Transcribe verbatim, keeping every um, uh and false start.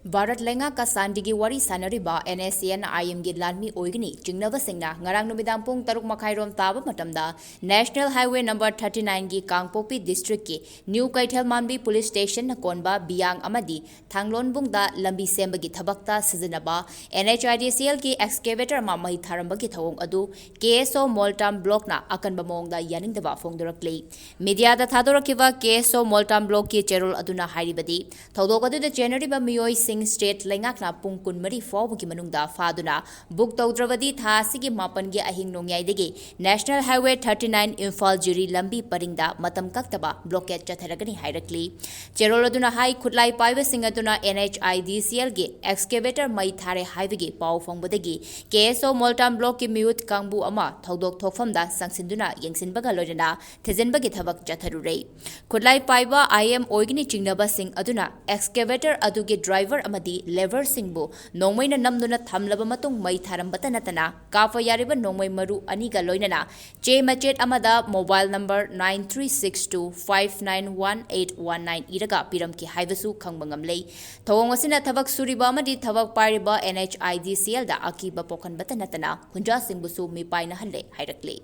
ꯚꯥꯔꯠ ꯂꯩꯉꯥꯛꯀ ꯁꯥꯟꯇꯤꯒꯤ ꯋꯥꯔꯤ ꯁꯥꯟꯅꯔꯤꯕ NSCN-IM-ꯒꯤ ꯂꯥꯟꯃꯤ ꯑꯣꯏꯒꯅꯤ ꯆꯤꯡꯅꯕꯁꯤꯡꯅ ꯉꯔꯥꯡ ꯅꯨꯃꯤꯗꯥꯡ ꯄꯨꯡ ꯇꯔꯨꯛ ꯃꯈꯥꯏꯔꯣꯝ ꯇꯥꯕ ꯃꯇꯝꯗ National Highway number thirty nine-ꯒꯤ ꯀꯥꯡꯄꯣꯛꯄꯤ district-ꯀꯤ New ꯀꯩꯊꯦꯜ ꯃꯥꯟꯕꯤ police station-ꯅ ꯀꯣꯟꯕ ꯕꯤꯌꯥꯡ ꯑꯃꯗꯤ ꯊꯥꯡꯂꯣꯟꯕꯨꯡꯗ ꯂꯝꯕꯤ ꯁꯦꯝꯕꯒꯤ ꯊꯕꯛꯇ ꯁꯤꯖꯤꯟꯅꯕ NHIDCL-ꯒꯤ excavator ꯑꯃ ꯃꯩ ꯊꯥꯔꯝꯕꯒꯤ ꯊꯧꯑꯣꯡ ꯑꯗꯨ KSO Moltam Block-ꯅ ꯑꯀꯟꯕ ꯃꯑꯣꯡꯗ ꯌꯥꯅꯤꯡꯗꯕ ꯐꯣꯡꯗꯣꯔꯛꯂꯤ꯫ Media-ꯗ ꯊꯥꯗꯣꯔꯛꯈꯤꯕ KSO Moltam Block-ꯀꯤ ꯆꯦꯔꯣꯜ ꯑꯗꯨꯅ ꯍꯥꯏꯔꯤꯕꯗꯤ, ꯊꯧꯗꯣꯛ ꯑꯗꯨꯗ ꯆꯦꯟꯅꯔꯤꯕ ꯃꯤꯑꯣꯏꯁꯤꯡ state ꯂꯩꯉꯥꯛꯅ ꯄꯨꯡ ꯀꯨꯟꯃꯔꯤ ꯐꯥꯎꯕꯒꯤ ꯃꯅꯨꯡꯗ ꯐꯥꯗꯨꯅ book ꯇꯧꯗ꯭ꯔꯕꯗꯤ ꯊꯥ ꯑꯁꯤꯒꯤ ꯃꯥꯄꯟꯒꯤ ꯑꯍꯤꯡ ꯅꯣꯡꯌꯥꯏꯗꯒꯤ National Highway thirty nine Imphal ꯖꯤꯔꯤ ꯂꯝꯕꯤ ꯄꯔꯤꯡꯗ ꯃꯇꯝ ꯀꯛꯇꯕ blockade ꯆꯠꯊꯔꯒꯅꯤ ꯍꯥꯏꯔꯛꯂꯤ꯫ ꯆꯦꯔꯣꯜ ꯑꯗꯨꯅ ꯍꯥꯏ, ꯈꯨꯠꯂꯥꯏ ꯄꯥꯏꯕꯁꯤꯡ ꯑꯗꯨꯅ NHIDCL-ꯒꯤ excavator ꯃꯩ ꯊꯥꯔꯦ ꯍꯥꯏꯕꯒꯤ ꯄꯥꯎ ꯐꯪꯕꯗꯒꯤ KSO Moltam Block-ꯀꯤ ꯃꯤꯍꯨꯠ ꯀꯥꯡꯕꯨ ꯑꯃ ꯊꯧꯗꯣꯛ ꯊꯣꯛꯐꯝꯗ ꯆꯪꯁꯤꯟꯗꯨꯅ ꯌꯦꯡꯁꯤꯟꯕꯒ ꯂꯣꯏꯅꯅ ꯊꯤꯖꯤꯟꯕꯒꯤ ꯊꯕꯛ ꯆꯠꯊꯔꯨꯔꯦ꯫ ꯈꯨꯠꯂꯥꯏ ꯄꯥꯏꯕ IM ꯑꯣꯏꯒꯅꯤ ꯆꯤꯡꯅꯕꯁꯤꯡ ꯑꯗꯨꯅ excavator ꯑꯗꯨꯒꯤ driver ꯑꯃꯗꯤ labour-ꯁꯤꯡꯕꯨ ꯅꯣꯡꯃꯩꯅ ꯅꯝꯗꯨꯅ ꯊꯝꯂꯕ ꯃꯇꯨꯡ ꯃꯩ ꯊꯥꯔꯝꯕꯇ ꯅꯠꯇꯅ ꯀꯥꯞꯄ ꯌꯥꯔꯤꯕ ꯅꯣꯡꯃꯩ ꯃꯔꯨ ꯑꯅꯤꯒ ꯂꯣꯏꯅꯅ ꯆꯦ ꯃꯆꯦꯠ ꯑꯃꯗ mobile number nine three six two five nine one eight one nine ꯏꯔꯒ ꯄꯤꯔꯝꯈꯤ ꯍꯥꯏꯕꯁꯨ ꯈꯪꯕ ꯉꯝꯂꯦ꯫ ꯊꯧꯑꯣꯡ ꯑꯁꯤꯅ ꯊꯕꯛ ꯁꯨꯔꯤꯕ ꯑꯃꯗꯤ ꯊꯕꯛ ꯄꯥꯏꯔꯤꯕ NHIDCL-ꯗ ꯑꯀꯤꯕ ꯄꯣꯛꯍꯟꯕꯇ ꯅꯠꯇꯅ ꯈꯨꯟꯖꯥꯁꯤꯡꯕꯨꯁꯨ ꯃꯤꯄꯥꯏꯅꯍꯜꯂꯦ ꯍꯥꯏꯔꯛꯂꯤ꯫